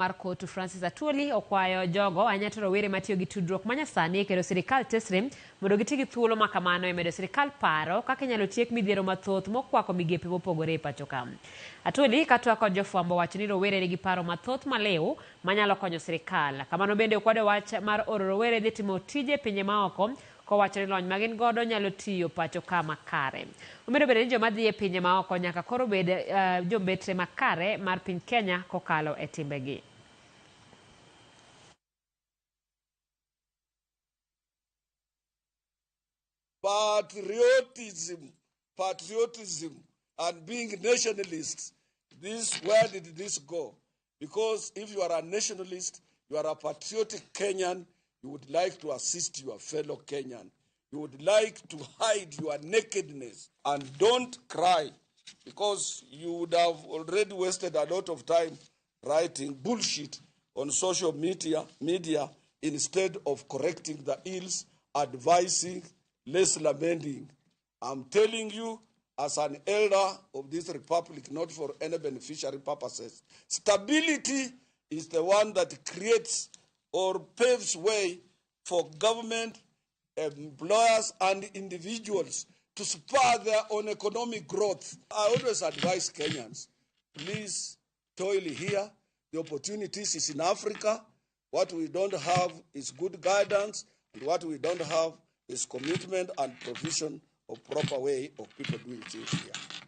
Mar Kotu Francis Atwoli okwayo jogo ahinya to rowere matiyo gi tudruok manyasani e kedo sirikal tesre mondo giti gi thuolo ma kamano e medo sirikal paro kaka inyalo tiek midhiero mathoth mokwako migepe mopogore e pacho ka. Atwoli ka twak kod jofwambo owacho ni rowere nigi paro mathoth maliw manyalo konyo sirikal. Kamano bende okwedo wach mar oro rowere dhi timo tije e pinje maoko kowacho ni lony ma gin godo nyalo tiyo pacho ka makare. Omedo bende ni joma dhi e pinje maoko nyaka koro bed jombetre makare mar piny Kenya kokalo e timbegi. Patriotism, patriotism and being nationalists, this, where did this go? Because if you are a nationalist, you are a patriotic Kenyan, you would like to assist your fellow Kenyan. You would like to hide your nakedness and don't cry, because you would have already wasted a lot of time writing bullshit on social media instead of correcting the ills, advising, less lamenting. I'm telling you, as an elder of this republic, not for any beneficiary purposes, stability is the one that creates or paves way for government, employers, and individuals to spur their own economic growth. I always advise Kenyans, please toil here. The opportunities is in Africa. What we don't have is good guidance, and what we don't have is commitment and provision of proper way of people doing things here.